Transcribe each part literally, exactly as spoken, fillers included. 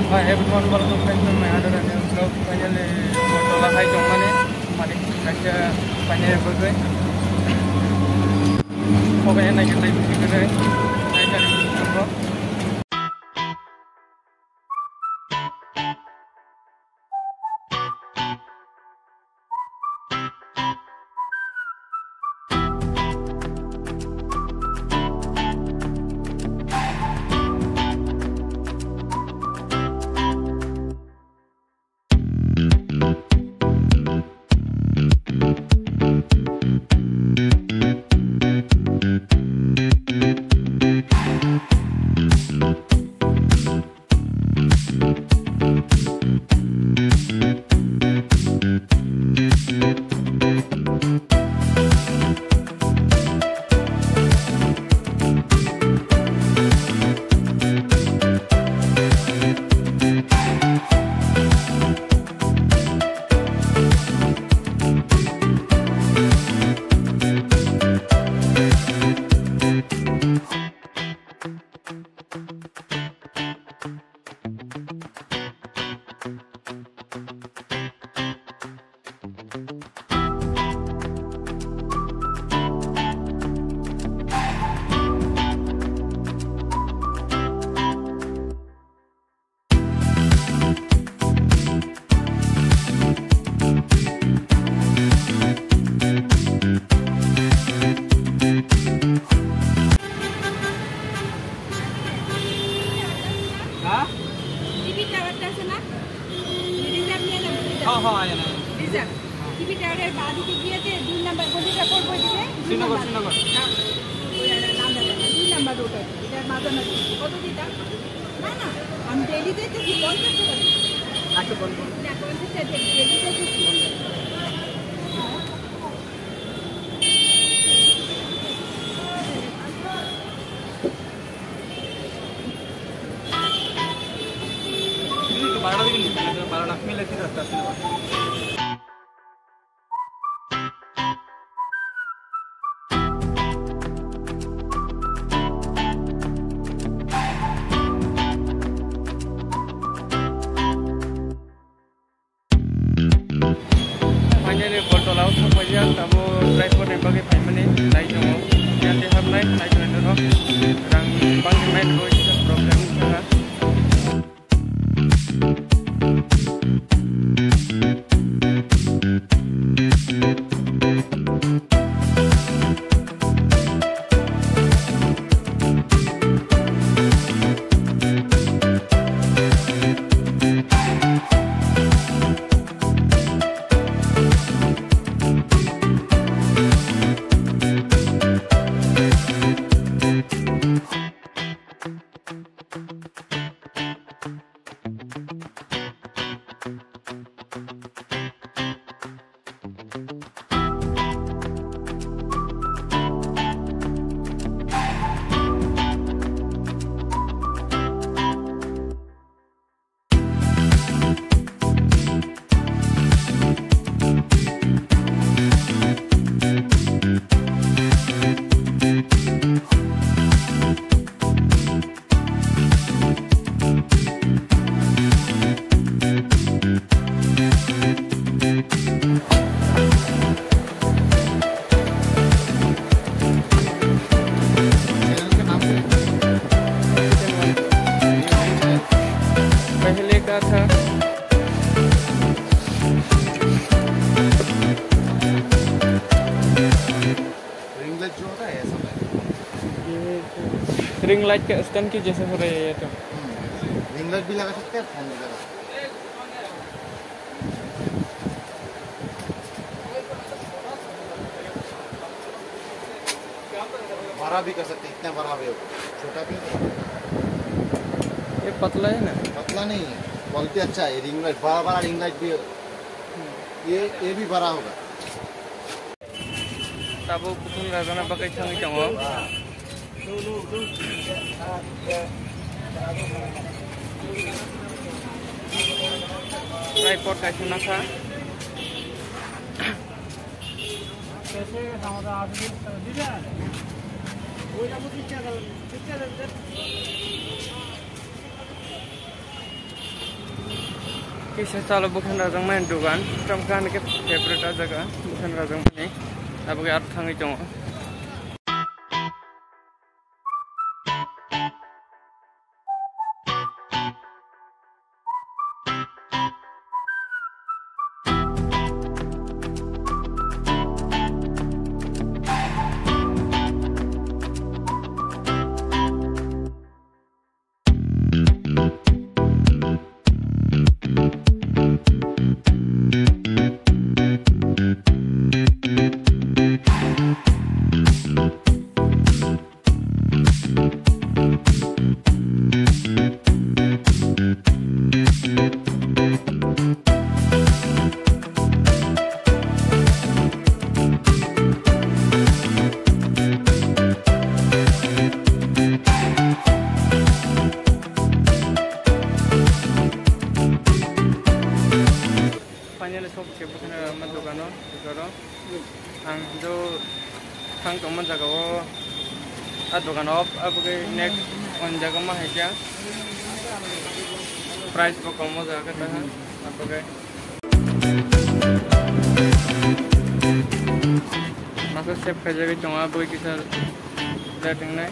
Hi everyone, welcome back to my another new vlog. Finally, Agartala hai tongmani, malik kaisa finally bagwi. Pokai nai khe tai bisi khe tai, nai khe tai bisi khe. Ha? T V tower ta ase na? Reserve niye na? Ha, ha, aya na. Reserve. T V tower er baadikke giye je dui number goli ta porbo odikke. Srinagar, Srinagar. Na, oi ara number, dui number road ase. Etar mazamazhi. Koto dita? না, না, আমি ডেইলি যাইতেছি, পঞ্চাশ টাকা দিই। আচ্ছা, বল, বল। না, পঞ্চাশ টাকা দিই, ডেইলি যাইতেছি। তুই তো বারোটা দিবি নি? বারোটা, আমি লেখি রাখতে আসছি না। Finally, Agartala o sokphaijak, abo drive ni bagwi phaimani nai tongo. Yang tei hapnai, nai tongo, rang bangni mai rwui kisa problem wngkha. पहले का था। रिंग लाइट जो होता है, ऐसा होता है। ये तो रिंग लाइट का स्टैंड की जैसे हो रही है ये तो। हम्म, रिंग लाइट भी लगा सकते हैं, फैन भी लगा सकते हैं। बड़ा भी कर सकते हैं, इतना बड़ा भी हो, छोटा भी नहीं। ये पतला है ना? पतला नहीं है, क्वालिटी अच्छा है। रिंग लाइट, बड़ा बड़ा रिंग लाइट भी, ये, ये भी बड़ा होगा। Tabuk kutung rajana bagwi thangwi tongo. Tripod kaisa nakha. Kisa chalo bwkhan rajak mani dugan, chomkha ni khe favorite ah jaga bwkhan rajak mani, abo khe aro thangwi tongo. Finally, sok se bwkhano ma dogano, dogano. Ang do thang tongma jaga o, a dogano, abo khe next on jaga ma hai kya. Price bo kom o jaga ta ha, abo khe. Masa save khaijagwi tongo, abo khe kisa letting nai.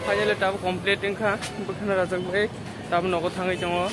Finally, tabuk complete wngkha, bwkhano rajak bai tabuk nogo thangwi tongo.